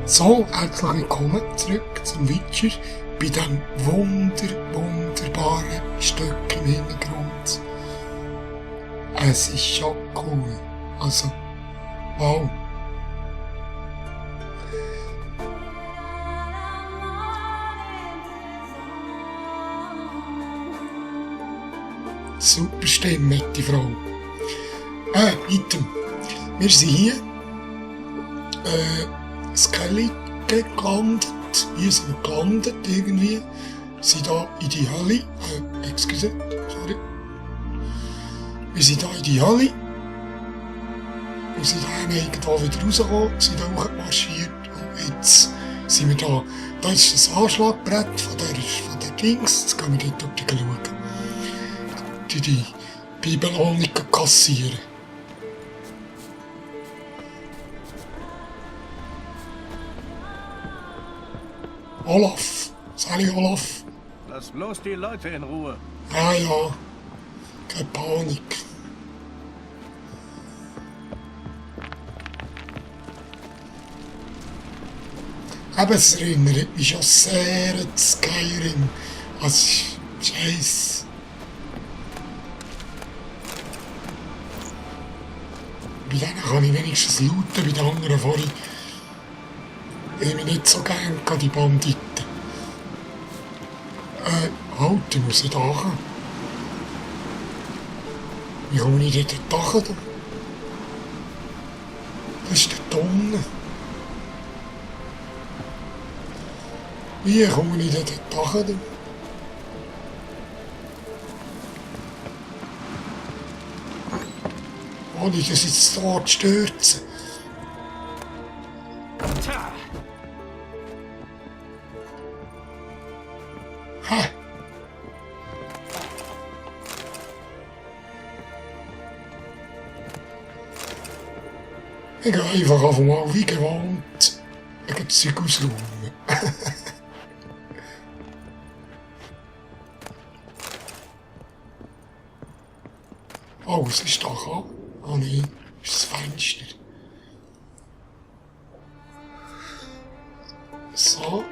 So, herzlich willkommen zurück zum Witcher bei diesem wunderbaren Stück im Hintergrund. Es ist schon cool. Also, wow. Super Stimme, die Frau. Weiter. Wir sind hier. Skellige gelandet. Hier sind wir gelandet irgendwie. Sind da in die Hölle. Excuse, sorry. Wir sind da in die Hölle. Wir sind da irgendwo wieder rausgekommen, sind da hochmarschiert und jetzt sind wir da. Da ist das Anschlagbrett von der Dings. Jetzt gehen wir dort schauen. Die Bibelordnung kassieren. Olaf, sali Olaf. Lass bloß die Leute in Ruhe. Ja, keine Panik. Aber es erinnert mich schon sehr an Skyrim. Also, Scheiße. Bei denen kann ich wenigstens looten, bei den anderen vorhin. Ich habe nicht so gern die Banditen. Halt, ich muss nicht ankommen. Wie komme ich dort durch? Das ist der Donner. Wie komme ich dort durch? Ohne dass ich jetzt dort stürze. Hä? Ich gehe einfach auf einmal wie gewohnt wegen Zeug ausräumen. Oh, es ist da an. Oh nein, ist das Fenster. So.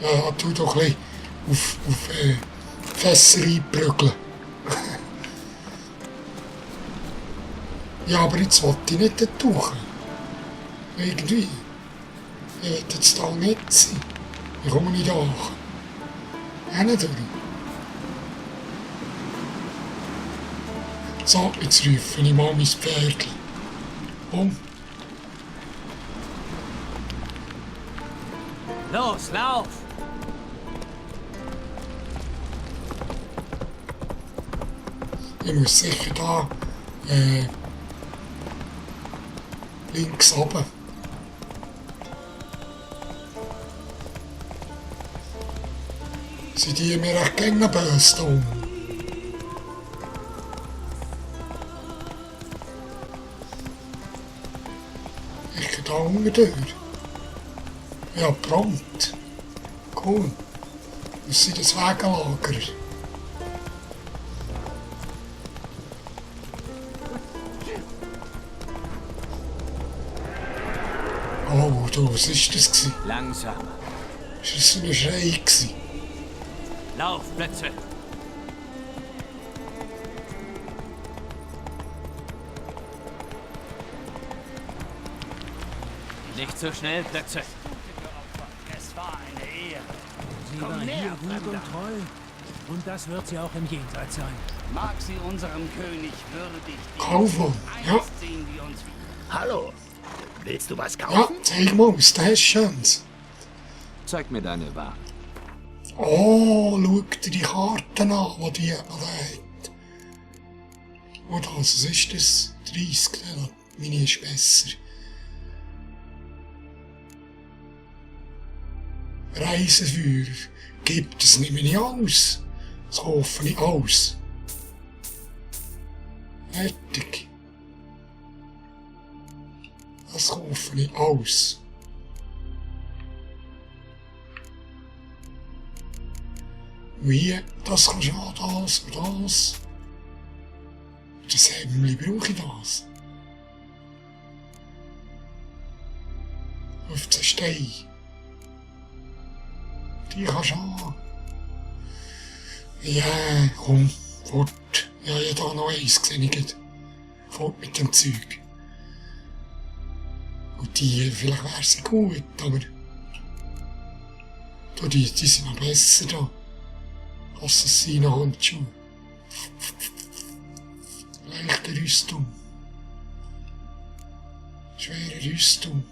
Ja, tu doch ein bisschen auf Fässer einprügeln. Ja, aber jetzt wollte ich nicht dort tauchen. Irgendwie. Ich will jetzt da nicht sein. Ich komme nicht durch. Durch. So, jetzt rufe ich mal mein Pferdchen. Komm. Los, lauf! Ich muss sicher da links runter. Sind die mir echt gerne böse da? Ich gehe da unten durch. Ja, prompt. Cool. Das sind das Wagenlager. Oh, du, was war das? Langsamer. Das war so ein Schrei. Laufplätze. Nicht so schnell, Plätze. Es war eine Ehre. Sie Komm war näher, hier gut Fremder. und treu. Und das wird sie auch im Jenseits sein. Mag sie unserem König würdig Kaufmann, ja. Einst sehen wir uns wieder. Hallo, willst du was Ja, kaufen? zeig mal, was das ist schönes. Zeig mir deine Ware. Oh, schau dir die Karten an, die hat. Und was ist das? 30, meine ist besser. Reiseführer. Gibt es nicht mehr aus. Das kaufe ich aus. Fertig. Das kaufe ich aus. Wie, das kannst du auch das und das. Das Hemdli brauche ich das. 15 Steine. Die kannst du haben. Ja, komm, fort. Ja, ich habe da noch eins gesehen. Fort mit dem Zeug. Und die, vielleicht wäre sie gut, aber... Da, die sind noch besser da. Assassinen-Handschuhe. Leichte Rüstung. Schwere Rüstung.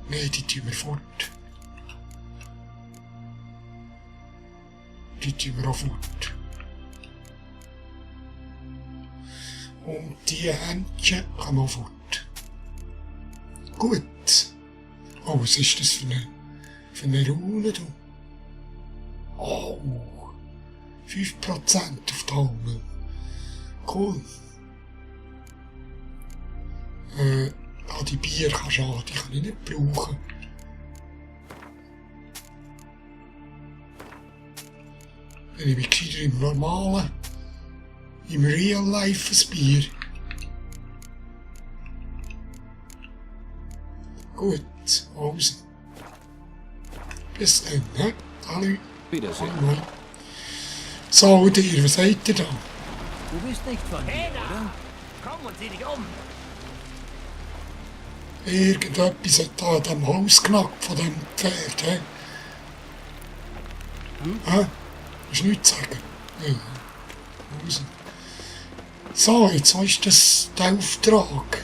Nein, die tun wir fort. Die tun wir auch fort. Und die Händchen kann man fort. Gut. Oh, was ist das für eine Rune, du? Oh, 5% auf die Augen. Cool. Die Bier kannst du haben, die kann ich nicht brauchen. Dann nehme ich gescheiter im normalen, im Real Life ein Bier. Gut, also. Bis dann, ne? Hallo. Wiedersehen. Hallo. So, und ihr, was seid ihr da? Du bist nicht von hier, oder? Komm und sieh dich um. Irgendetwas hat da an dem Haus genackt von dem Pferd, hä? Hä? Willst du nichts sagen? Ja. Also. So, jetzt ist das der Auftrag.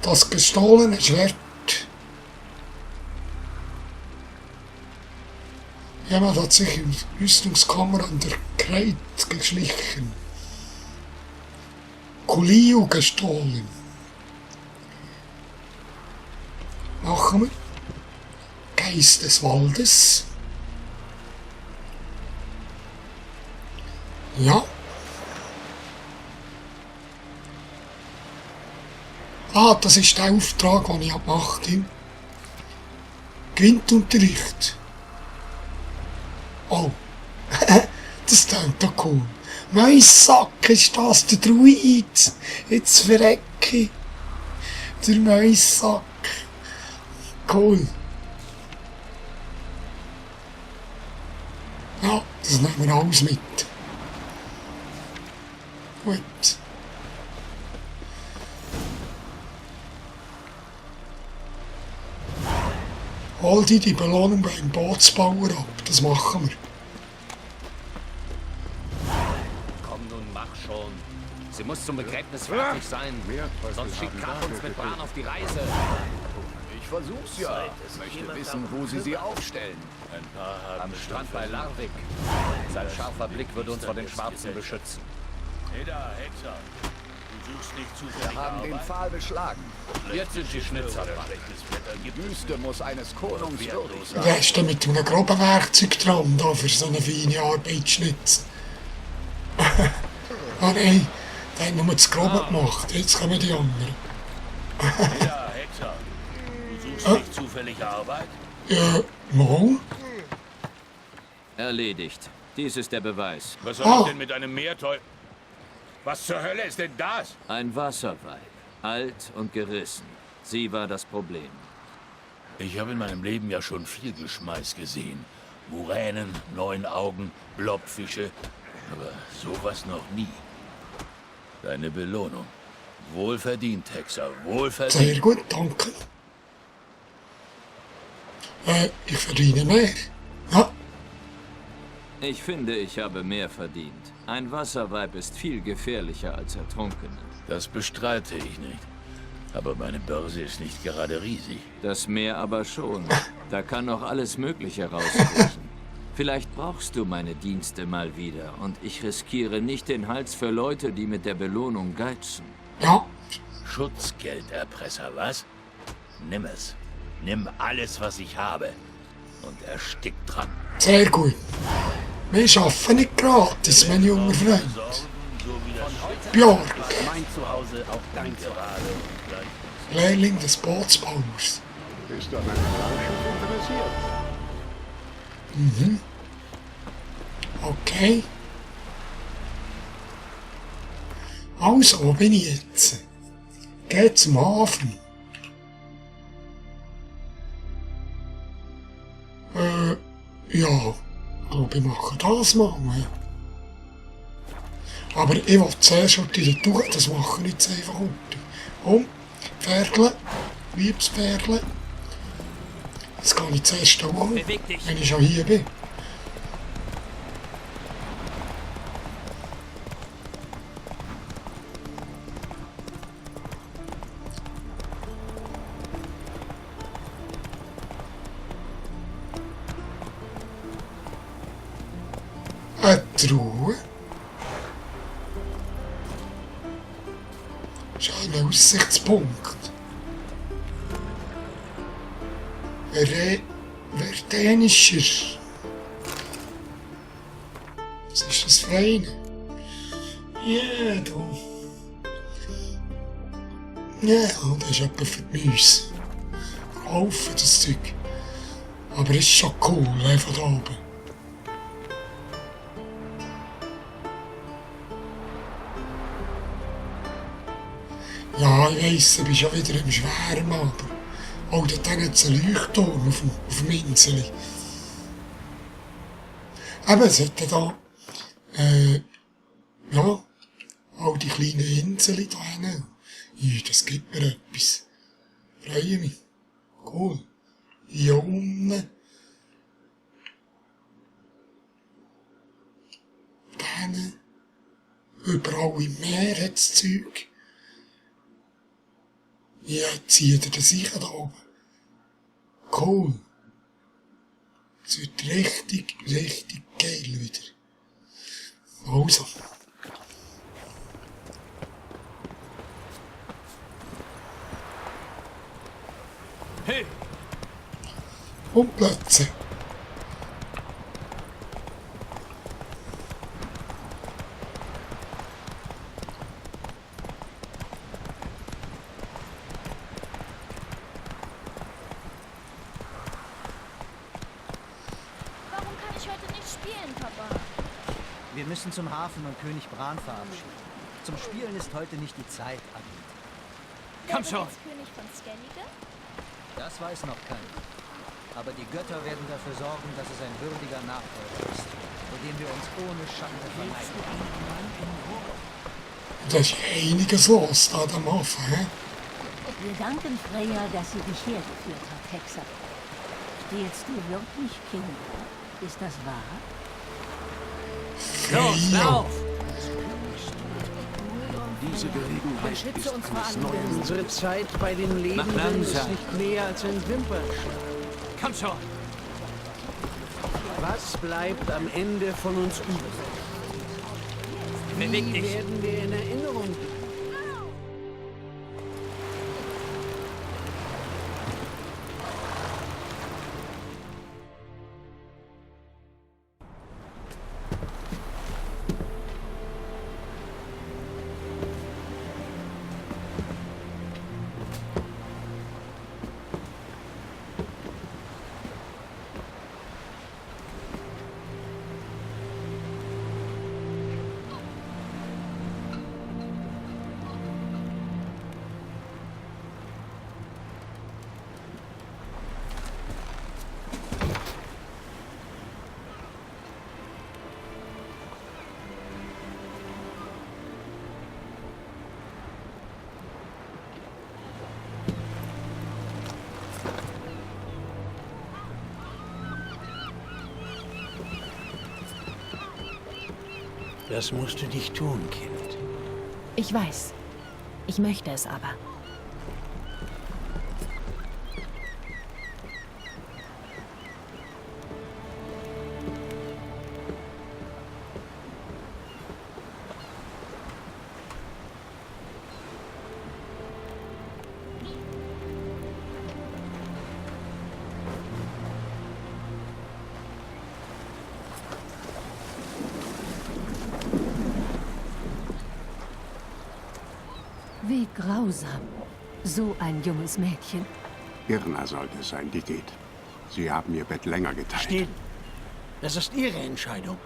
Das gestohlene Schwert. Jemand hat sich in die Rüstungskammer an der Kreit geschlichen. Kulio gestohlen. Machen wir. Geist des Waldes. Ja. Das ist der Auftrag, den ich gemacht habe. Gewintunterricht. Oh. Das klingt doch cool. Mein Sack ist das, der Druid. Jetzt verrecke ich. Der Mäussack. Cool. Ja, das nehmen wir alles mit. Gut. Hol dir die Belohnung beim Bootsbauer ab. Das machen wir. Komm nun, mach schon. Sie muss zum Begräbnis fertig sein. Sonst schickt Kat uns mit Bahn auf die Reise. Ich versuch's ja. Ich möchte wissen, wo sie aufstellen. Am Strand bei Larvik. Sein scharfer Blick wird uns vor den Schwarzen beschützen. Heda, Hexer. Du suchst nicht Wir zufällig haben den Arbeit. Pfahl beschlagen. Jetzt sind die Schnitzer dran. Die Wüste muss eines Konungs würdig sein. Wer ist denn mit einem groben Werkzeug dran, da für so eine feine Arbeit zu schnitzen? Nein, der hat nur das Grobe gemacht. Jetzt kommen die anderen. Heda, Hexer. Du suchst nicht zufällig Arbeit? Ja, mal. Erledigt. Dies ist der Beweis. Was soll ich denn mit einem Meerteufel? Was zur Hölle ist denn das? Ein Wasserweib. Alt und gerissen. Sie war das Problem. Ich habe in meinem Leben ja schon viel Geschmeiß gesehen. Muränen, 9 Augen, Blobfische. Aber sowas noch nie. Deine Belohnung. Wohlverdient, Hexer, wohlverdient. Sehr gut, danke. Ich verdiene mehr. Ja, Ich finde, ich habe mehr verdient. Ein Wasserweib ist viel gefährlicher als Ertrunkene. Das bestreite ich nicht. Aber meine Börse ist nicht gerade riesig. Das Meer aber schon. Da kann noch alles Mögliche rauskriechen. Vielleicht brauchst du meine Dienste mal wieder und ich riskiere nicht den Hals für Leute, die mit der Belohnung geizen. ja. Schutzgelderpresser, was? Nimm es. Nimm alles, was ich habe. Und erstick dran. Sehr gut. Wir arbeiten nicht gratis, mein junger Freund. Björk, Mein Zuhause auch dein Zuhause. Lehrling des Bootsbauers. Bist du an einem Raumschiff interessiert? Okay. Also, wo bin ich jetzt? Geht zum Hafen. Ja, ich glaube, ich mache das mal. Aber ich will zuerst schon die Tour, das mache ich jetzt einfach unter. Komm, Pferdle, liebes Pferdle. Jetzt gehe ich zuerst da hoch, wenn ich schon hier bin. Eine Truhe. Das ist ein Aussichtspunkt. Verdenischer. Was ist das für eine? Ja, du. Ja, das ist etwa für die Mäuse. Kaufen das Zeug. Aber es ist schon cool, einfach da oben. Ja, ich weiss, ich bin schon wieder im Schwärmen, aber auch dort hat es einen Leuchtturm auf dem Insel. Eben, es hat da, ja, all die kleinen Inseln da hinten. Ja, das gibt mir etwas. Freue mich. Cool. Hier unten. Da hinten. Überall im Meer hat es Zeug. Ja, zieht ihr das sicher da oben. Cool. Es wird richtig, richtig geil wieder. Also. Hey! Und Plätze. Wir müssen zum Hafen und König Bran verabschieden. Zum Spielen ist heute nicht die Zeit, Agnes. Komm schon! König von Skellige? Das weiß noch keiner. Aber die Götter werden dafür sorgen, dass es ein würdiger Nachfolger ist, vor dem wir uns ohne Schande verneigen. Da ist einiges los da am Hafen, hä? Wir danken Freya, dass sie dich hergeführt hat, Hexer. Stehlst du wirklich Kinder? Ist das wahr? Los, lauf! Diese Gelegenheit ist eines neuen. Unsere Zeit bei den Lebenden ist nicht mehr als ein Wimpernschlag. Komm schon! Was bleibt am Ende von uns übrig? Beweg Wie dich! werden wir in Erinnerung bleiben? Das musst du nicht tun, Kind. Ich weiß. Ich möchte es aber. Wie grausam. So ein junges Mädchen. Irna sollte es sein, die geht. Sie haben ihr Bett länger geteilt. Still. Das ist Ihre Entscheidung.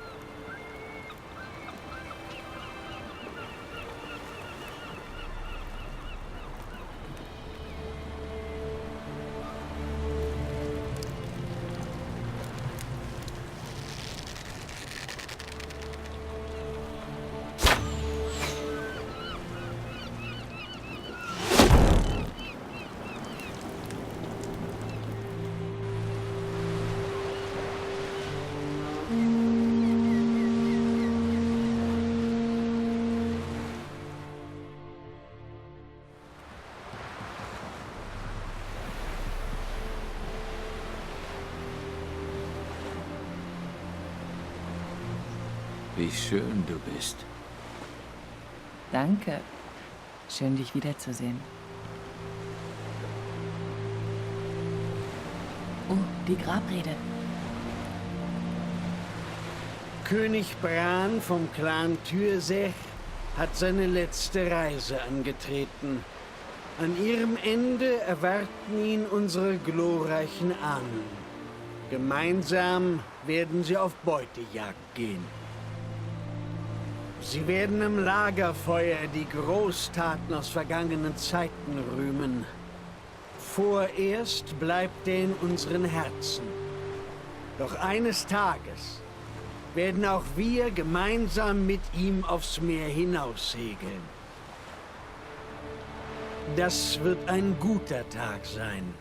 Wie schön du bist. Danke. Schön, dich wiederzusehen. Oh, die Grabrede. König Bran vom Clan Tyrsech hat seine letzte Reise angetreten. An ihrem Ende erwarten ihn unsere glorreichen Ahnen. Gemeinsam werden sie auf Beutejagd gehen. Sie werden am Lagerfeuer die Großtaten aus vergangenen Zeiten rühmen. Vorerst bleibt er in unseren Herzen. Doch eines Tages werden auch wir gemeinsam mit ihm aufs Meer hinaussegeln. Das wird ein guter Tag sein.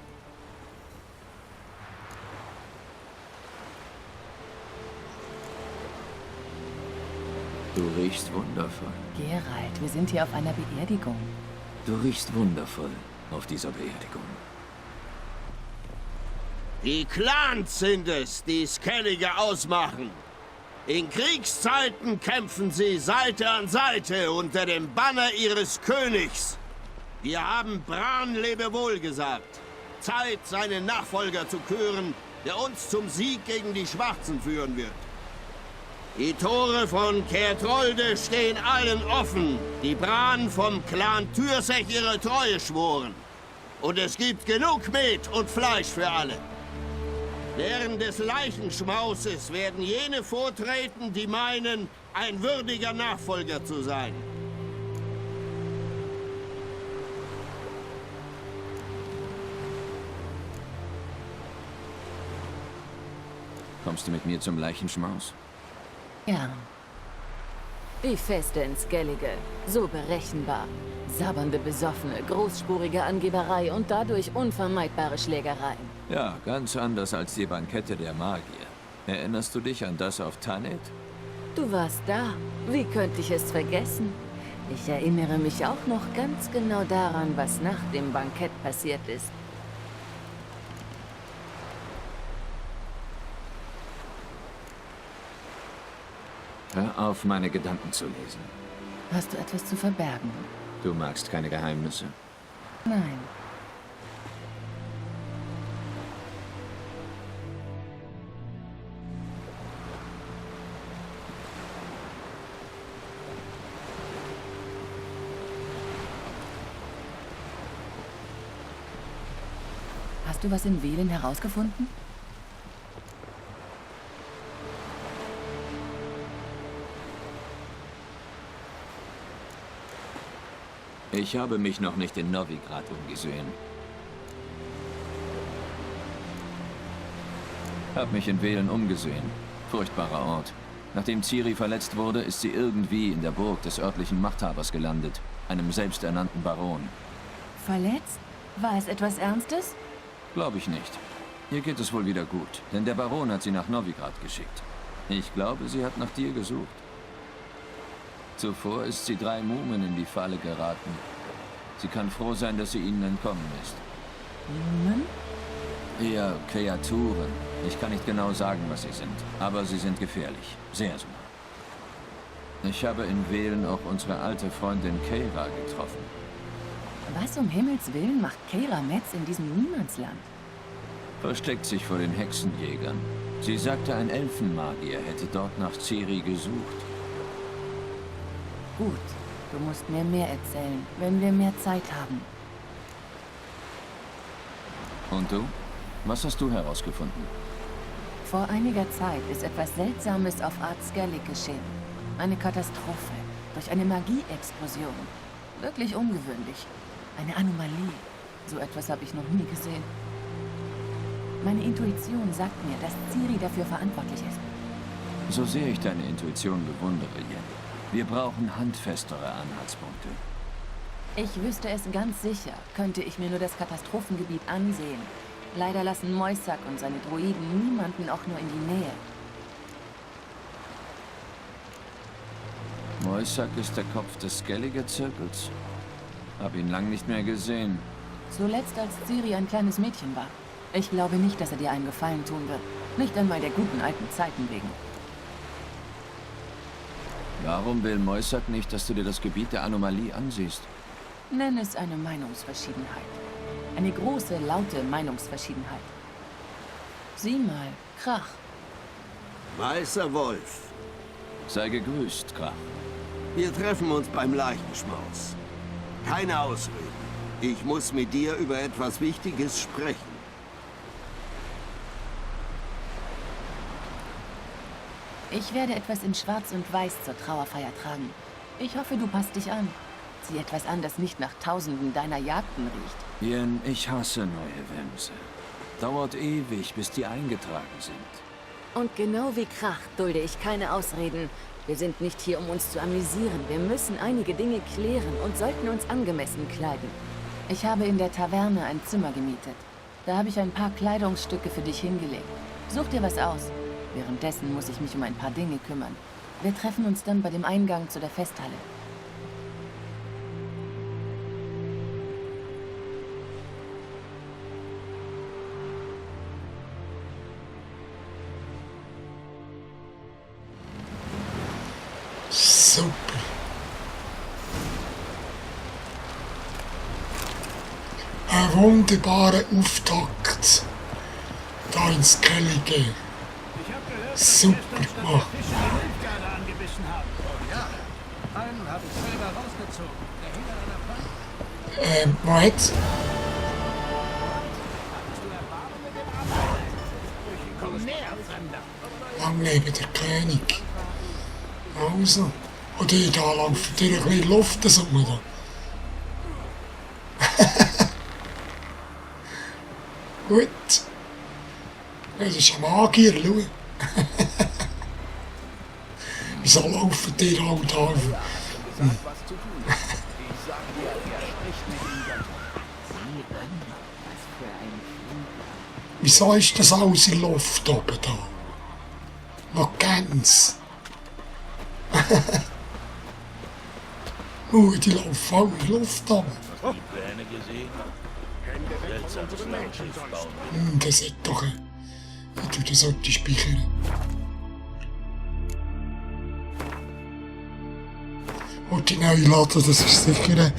Du riechst wundervoll. Geralt, wir sind hier auf einer Beerdigung. Du riechst wundervoll auf dieser Beerdigung. Die Clans sind es, die Skellige ausmachen. In Kriegszeiten kämpfen sie Seite an Seite unter dem Banner ihres Königs. Wir haben Bran Lebewohl gesagt. Zeit, seinen Nachfolger zu küren, der uns zum Sieg gegen die Schwarzen führen wird. Die Tore von Kertrolde stehen allen offen, die Bran vom Clan Tyrsech ihre Treue schworen. Und es gibt genug Met und Fleisch für alle. Während des Leichenschmauses werden jene vortreten, die meinen, ein würdiger Nachfolger zu sein. Kommst du mit mir zum Leichenschmaus? Ja. Die Feste in Skellige, so berechenbar. Sabbernde Besoffene, großspurige Angeberei und dadurch unvermeidbare Schlägereien. Ja, ganz anders als die Bankette der Magier. Erinnerst du dich an das auf Tannet? Du warst da. Wie könnte ich es vergessen? Ich erinnere mich auch noch ganz genau daran, was nach dem Bankett passiert ist. Hör auf, meine Gedanken zu lesen. Hast du etwas zu verbergen? Du magst keine Geheimnisse. Nein. Hast du was in Velen herausgefunden? Ich habe mich noch nicht in Novigrad umgesehen. Hab mich in Velen umgesehen. Furchtbarer Ort. Nachdem Ciri verletzt wurde, ist sie irgendwie in der Burg des örtlichen Machthabers gelandet. Einem selbsternannten Baron. Verletzt? War es etwas Ernstes? Glaube ich nicht. Ihr geht es wohl wieder gut, denn der Baron hat sie nach Novigrad geschickt. Ich glaube, sie hat nach dir gesucht. Zuvor ist sie 3 Mumen in die Falle geraten. Sie kann froh sein, dass sie ihnen entkommen ist. Mumen? Eher Kreaturen. Ich kann nicht genau sagen, was sie sind, aber sie sind gefährlich. Sehr sogar. Ich habe in Velen auch unsere alte Freundin Keira getroffen. Was um Himmels Willen macht Keira Metz in diesem Niemandsland? Versteckt sich vor den Hexenjägern. Sie sagte, ein Elfenmagier hätte dort nach Ciri gesucht. Gut, du musst mir mehr erzählen, wenn wir mehr Zeit haben. Und du? Was hast du herausgefunden? Vor einiger Zeit ist etwas Seltsames auf Art Skellig geschehen. Eine Katastrophe durch eine Magieexplosion. Wirklich ungewöhnlich. Eine Anomalie. So etwas habe ich noch nie gesehen. Meine Intuition sagt mir, dass Ciri dafür verantwortlich ist. So sehr ich deine Intuition bewundere, Yen. Wir brauchen handfestere Anhaltspunkte. Ich wüsste es ganz sicher, könnte ich mir nur das Katastrophengebiet ansehen. Leider lassen Moisak und seine Droiden niemanden auch nur in die Nähe. Moisak ist der Kopf des Skellige-Zirkels. Hab ihn lang nicht mehr gesehen. Zuletzt, als Ciri ein kleines Mädchen war. Ich glaube nicht, dass er dir einen Gefallen tun wird. Nicht einmal der guten alten Zeiten wegen. Warum will Moisak nicht, dass du dir das Gebiet der Anomalie ansiehst? Nenn es eine Meinungsverschiedenheit. Eine große, laute Meinungsverschiedenheit. Sieh mal, Krach. Weißer Wolf. Sei gegrüßt, Krach. Wir treffen uns beim Leichenschmaus. Keine Ausreden. Ich muss mit dir über etwas Wichtiges sprechen. Ich werde etwas in Schwarz und Weiß zur Trauerfeier tragen. Ich hoffe, du passt dich an. Zieh etwas an, das nicht nach Tausenden deiner Jagden riecht. Yen, ich hasse neue Wemse. Dauert ewig, bis die eingetragen sind. Und genau wie Krach dulde ich keine Ausreden. Wir sind nicht hier, um uns zu amüsieren. Wir müssen einige Dinge klären und sollten uns angemessen kleiden. Ich habe in der Taverne ein Zimmer gemietet. Da habe ich ein paar Kleidungsstücke für dich hingelegt. Such dir was aus. Währenddessen muss ich mich um ein paar Dinge kümmern. Wir treffen uns dann bei dem Eingang zu der Festhalle. Super. Ein wunderbarer Auftakt. Da ins Skellige. Super gemacht. Einen habe ich selber rausgezogen. Der hing an einer Wand. Wo jetzt? Komm näher, Fremder. Lang lebe der König. Also. Und hier da läuft dir ein bisschen Luft so, oder? Gut. Das ist ein Magier, schau. Wieso laufen die auch da? Wieso ist das alles in Luft oben da? Noch ganz. Die laufen alle in Luft oben. Hast du die Pläne gesehen? Seltsames Langschiff bauen. Das hat doch wie du das sollte speichern. Und die neue Laden, das ist sicher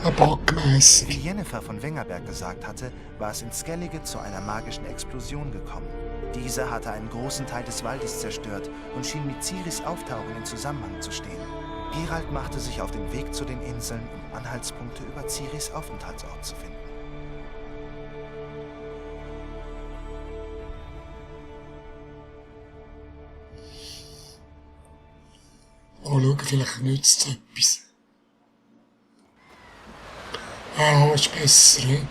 ein Bugmässig. Wie Jennifer von Wengerberg gesagt hatte, war es in Skellige zu einer magischen Explosion gekommen. Diese hatte einen großen Teil des Waldes zerstört und schien mit Ciris Auftauchen in Zusammenhang zu stehen. Geralt machte sich auf den Weg zu den Inseln, um Anhaltspunkte über Ciris Aufenthaltsort zu finden. Oh, schau, vielleicht nützt es etwas. Ah, ist besser, hä?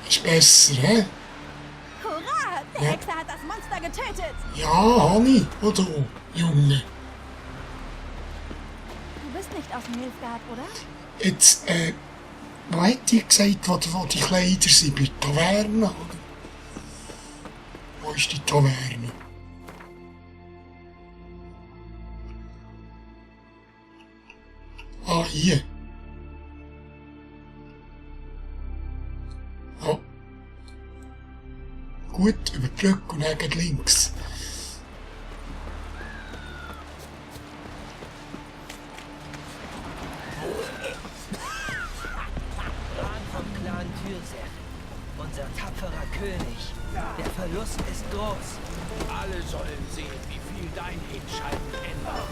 Ist besser, hä? Hurra! Der Hexer hat das Monster getötet! Ja, Hanni, oder? Junge. Du bist nicht aus Nilfgaard, oder? Jetzt, was hat ihr gesagt, wo die Kleider sind? Bei der Taverne, oder? Wo ist die Taverne? Ah, hier. Ja. Gut, über die Brücke und dann geht links. Vom Clan Tyrsech. Unser tapferer König. Der Verlust ist groß. Alle sollen sehen, wie viel dein Hinscheiden ändert.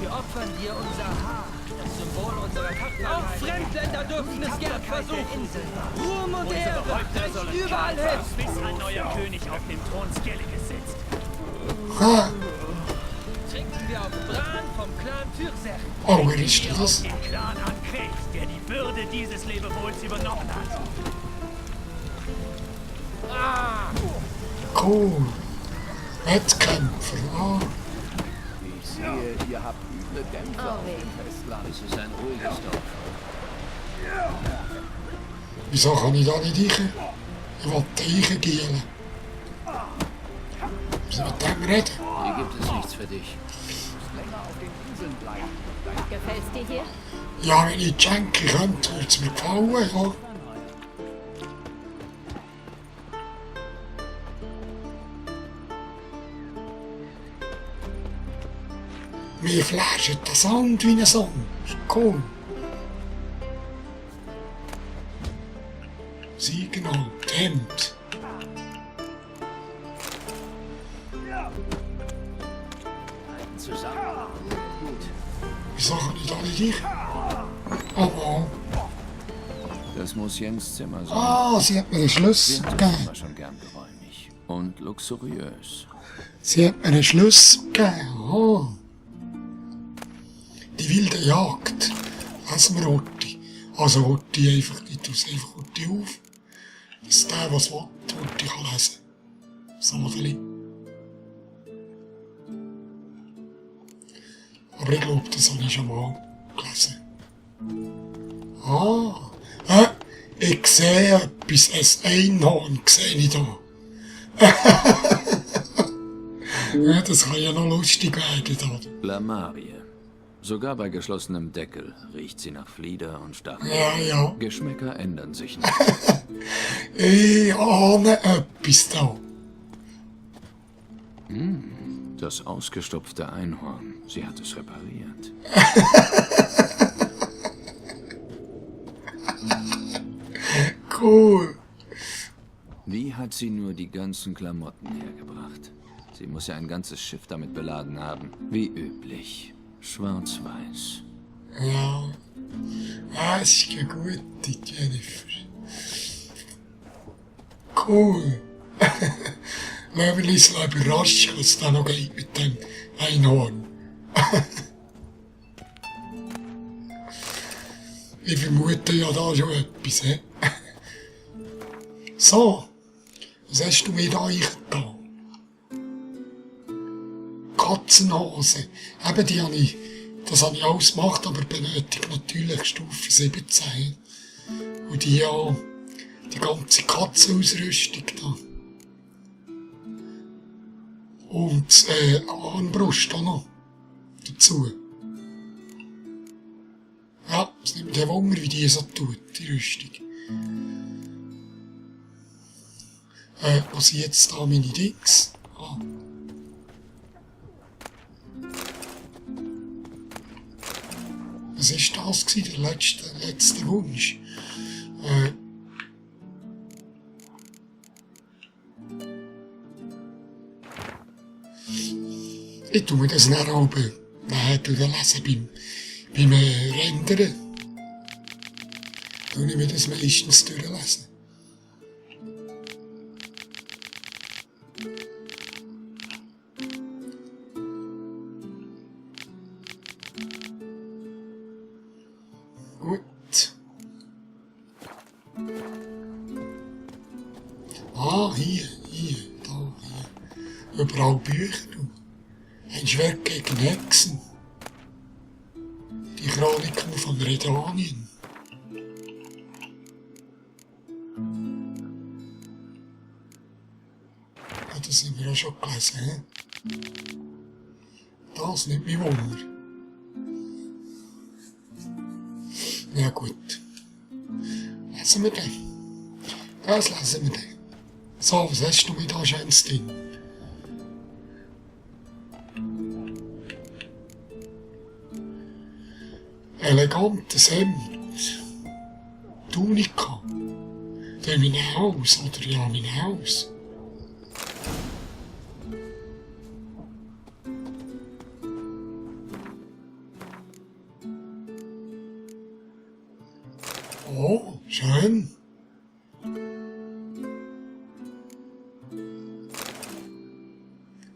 Wir opfern dir unser Haar, das Symbol unserer Tapferkeit. Auch Fremdländer dürfen es gern versuchen. Ruhm und Ehre bricht überall hin. Bis ein neuer König auf dem Thron Skellige sitzt. Trinken wir auf Bran vom Clan Türsech. Oh, wer ist das? Den Clan Ankrecht, der die Bürde dieses Lebewohls übernommen hat. Cool. Wettkämpfer, ah. Ich sehe, ihr habt üble Dämpfe auf dem Festland. Es ist ein ruhiges Dorf. Wieso kann ich da nicht rein? Ich will reingehen. Müssen wir mit dem reden? Hier gibt es nichts für dich. Länger auf den Inseln bleiben. Gefällt's dir hier? Ja, wenn ich schenken könnte, würde es mir gefallen, ja. Mir flasht der Sound wie ein Song. Cool. Signal, Hemd. Zusammen. Gut. Wieso kann ich da nicht rein? Aber. Das muss Jens Zimmer sein. Ah, sie hat mir den Schluss Jens ist gegeben. immer schon gern geräumig. Und luxuriös. Sie hat mir einen Schluss gegeben. Oh. Die wilde Jagd. Lassen wir Orti. Also Orti einfach, ich tue es einfach Orti auf. Dass der, was will, Orti kann lesen. So ein bisschen. Aber ich glaube, das habe ich schon mal gelesen. Ah, ich sehe etwas, ein Einhorn sehe ich da. Ja, das kann ja noch lustig werden da. Blamarie. Sogar bei geschlossenem Deckel riecht sie nach Flieder und Stacheln. Ja, ja. Geschmäcker ändern sich nicht. Ich ahne etwas da. Das ausgestopfte Einhorn. Sie hat es repariert. Cool. Wie hat sie nur die ganzen Klamotten hergebracht? Sie muss ja ein ganzes Schiff damit beladen haben. Wie üblich. Schwarz-weiß. Ja. Ah, es ist eine gute Jennifer. Cool. Lassen wir uns überraschen, was da noch geht mit dem Einhorn. Ich vermute ja da schon etwas, he? So. Was hast du mir da eingetan? Katzenhose. Eben, das habe ich alles gemacht, aber benötigt natürlich Stufe 17. Und die ganze Katzenausrüstung da. Und Armbrust auch noch dazu. Ja, es nimmt mich Wunder, wie die so tut, die Rüstung. Wo sind jetzt da meine Dings? Ah. Was war das gewesen, der letzte Wunsch? Ich tue mir das nachher oben lesen beim Rendern. Tue ich mir das meistens durchlesen. Gut. Ah, hier, da, hier. Überall Bücher. Ein Schwert gegen Hexen. Die Chroniken von Redanien. Ja, das haben wir auch schon gelesen, he? Das nimmt mich Wunder. Ja gut. Lesen wir den. Das lesen wir den. So, was hast du mir da Schönes drin? Elegantes Hemd. Tunika. Der mein Haus, oder ja, mein Haus. Oh, schön.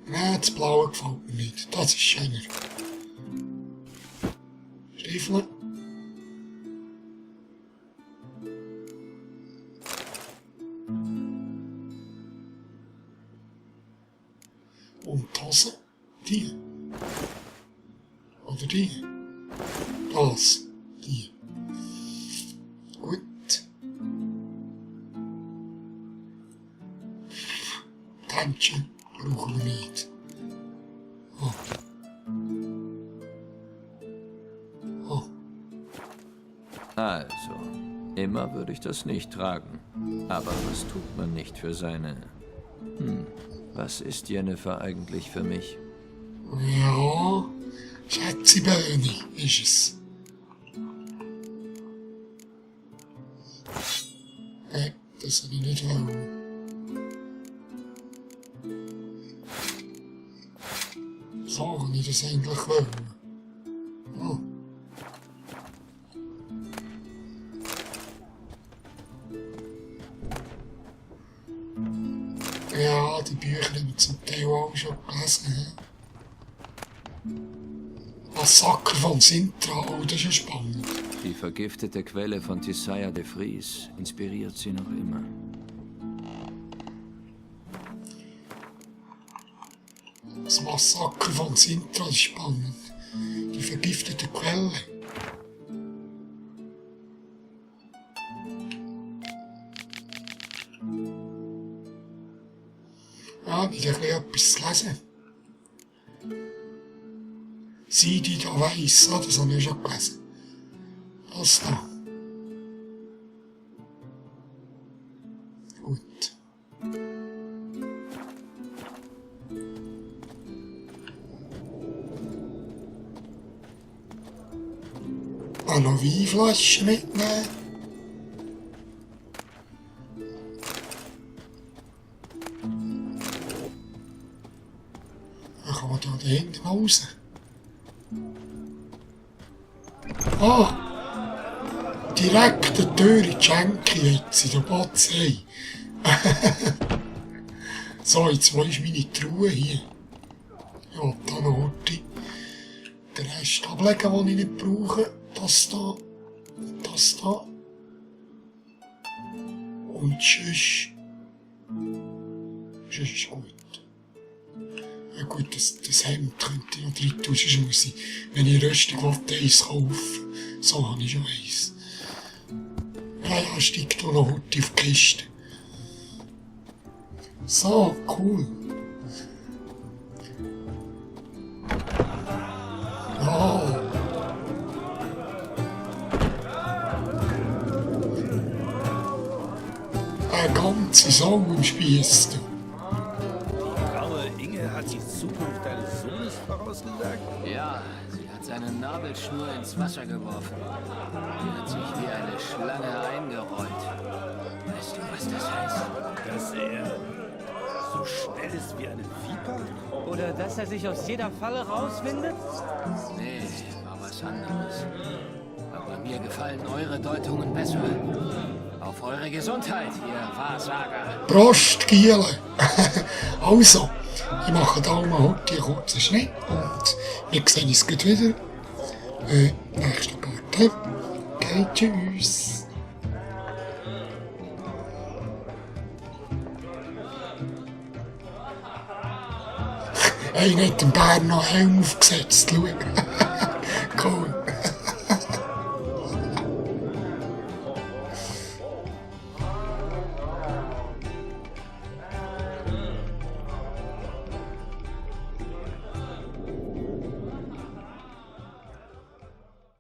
Nein, das Blaue gefällt mir nicht. Das ist schöner. Stiefel. Und die Hose. Die. Oder die. Das. Die. Gut. Tändchen brauchen wir nicht. Oh. Oh. Also, immer würde ich das nicht tragen. Aber was tut man nicht für seine... was ist Jennifer eigentlich für mich? Ja, Schätziböni ist es. Das habe ich nicht wollen. So habe ich das eigentlich wollen. Oh. Ja, die Bücher haben wir zum Teil auch schon gelesen. Massaker von Sintra, oh, das ist ja spannend. Die vergiftete Quelle von Tissaia de Vries inspiriert sie noch immer. Das Massaker von Sintra ist spannend. Die vergiftete Quelle. Ja, wieder etwas gelesen. Sie, die da weiss, das habe ich schon gelesen. Das da. Gut. Noch Weinflaschen mitnehmen. Dann kann man da hinten raus. Ah! Direkt die Tür in die Schenke jetzt, in der Batzei. So, jetzt wo ist meine Truhe hier? Ja, da noch heute. Den Rest ablegen, den ich nicht brauche. Das da. Das da. Und tschüss. Tschüss ist gut. Ja gut, das Hemd könnte ich noch 3000 Schuhe sein. Wenn ich Rüstung wollte, eins kaufen. So habe ich schon eins. Ja, steigt da noch heute auf die Kiste. So, cool. Ja. Eine ganze Sau im Spieß. Die graue Inge hat die Zukunft deines Sohnes vorausgesagt? Ja, sie hat seine Nabelschnur ins Wasser geworfen. Die hat sich wie eine Schlange eingerollt. Weißt du, was das heißt? Dass er so schnell ist wie eine Viper? Oder dass er sich aus jeder Falle rauswindet? Nee, war was anderes. Aber mir gefallen eure Deutungen besser. Auf eure Gesundheit, ihr Wahrsager. Prost, Giele. Also, ich mache da mal heute einen kurzen Schnitt und wir sehen uns gleich wieder. Nächsten Part. Okay, tschüss. Einer hat dem Bär noch einen Helm aufgesetzt. Schau. Cool.